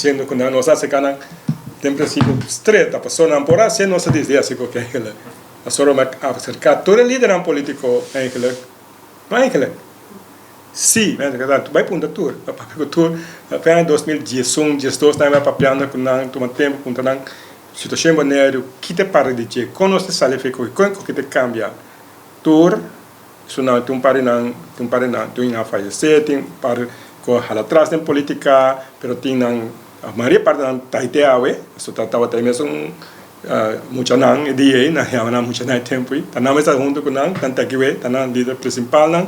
Siendo ku nan nos a aserká nan den prinsipio streta, pasobra nan por hasi nos a disdi hasi koke eigenlijk. Pasobra mi a aserká tur e lidernan polítiko eigenlijk, no eigenlijk, si, mi a aserká nan, bai puntra tur, bai papia ku tur, na fin aña 2011, 12 nan mi a papiando ku nan, tuma tempu puntra nan situashon Boneiru, ki ta parti di dje, kon nos ta sali afei koke, kon koke ta kambia. Tur su nan tin un par di nan, tin un par di nan tin a fayesé, tin un par ku a hala tras den polítika, pero tin nan, mayoria parti nan ta hite awe, pasobra ta tabata e mesun muchanan e dia ei, nan yama nan muchanan e tempu ei, ta nan mester huntu ku nan, nan ta aki wei, ta nan lider prinsipalnan.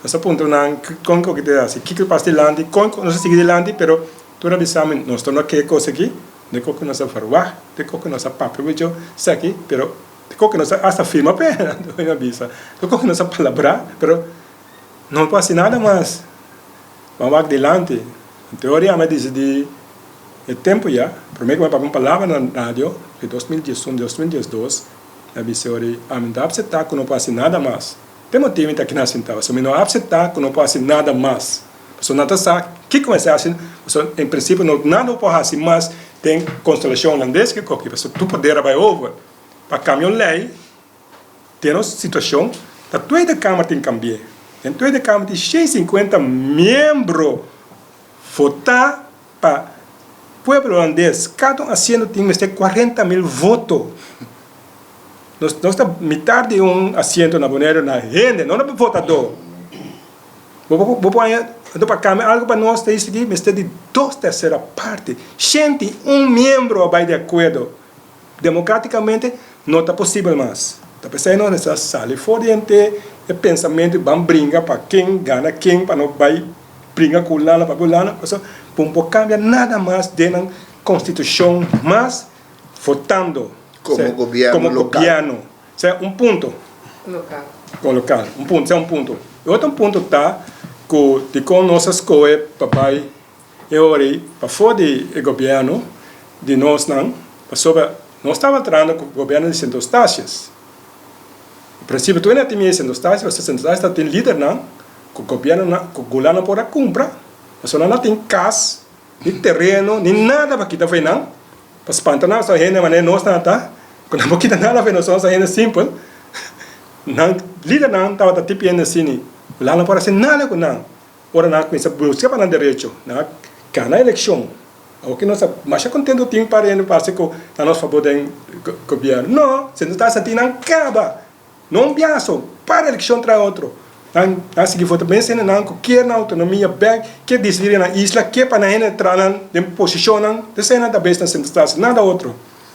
Nos a puntra nan kon ku ta hasi, kiko ta pasa dilanti, kon ku nos a sigui dilanti, pero tur a bisa mi, nos ta no ke e kos aki, de kon ku nos a verwagt, de kon ku nos a papia ku djo esaki, pero Te koke nos a hasta firma p'e, mi a bisa. Te koke nos a palabrá, pero no por hasi nada mas. Ban wak dilanti. En teoria mi a disidí e tempu ya, promé ku mi a papia un palabra na radio, di 2011, 2012, mi a bisa ori, ami no ta apseptá ku no por hasi nada mas. P'e motibu mi ta aki na sintá, pasobra mi no a apseptá ku no por hasi nada mas. Pasobra nan ta sa kiko mester hasi, pasobra en prinsipio no nada por hasi mas den konstelashon hulandes ke koki, pasobra tur poder a bai over. Pa kambia un lei den nos situashon ta Tweede Kamer tin kambi'é. Den Tweede Kamer tin 150 miembro votá pa pueblo hulandes. Kada un asiento tin mester 40.000 voto. Nos nos ta mitar di un asiento na Boneiru na hende, no na votadó. Bo bo bo por haña, anto pa kambia algu pa nos ta esaki mester di dos tersera parti. 101 miembro a bai di akuerdo. Democraticamente no ta posibel mas. Ta pesey nos mester a sali for di henter e pensamentu di ban bringa pa ken gana ken pa no bay bringa cu Hulanda pa Hulanda pasobra bo no por cambia nada mas den nan constitucion mas votando Como gobierno como local. gobierno. Sea un punto. Local. Como local. Un punto, sea un punto. E otro punto ta cu dicon nos a scohe pa bay E ora ei, pafó di e gobièrnu di nosnan, pasobra nos tabata trahando ku gobièrnu di Sint Eustatius. En prinsipio tur hende a tin miedu di Sint Eustatius, pasobra Sint Eustatius tabatin lidernan ku gobièrnunan, ku Gula no por a kumpra, pasobra nan no tin kas, ni tereno, ni nada pa kita for einan, pa spanta nan. Pasobra hende manera nos nan ta, ku nan por kita nada for nos, nos ta hende simpel. Nan lidernan tabata tipi hende asina, Gula no por hasi nada ku nan. Ora nan a kuminsá buska pa nan derecho, nan a gana elekshon. Awor ki nos ta masha kontento tin un par hende parse ku ta nos fabor den gobièrnu. No, si nos ta sinti nan kaba. No un biaso, par elekshon tras otro. Nan a sigui vota mes hendenan ku kier nan outonomia bèk, kier disidí den nan isla, kier pa nan hende traha nan den posishonnan. Esei nan ta bes na Sint Eustatius, nada otro.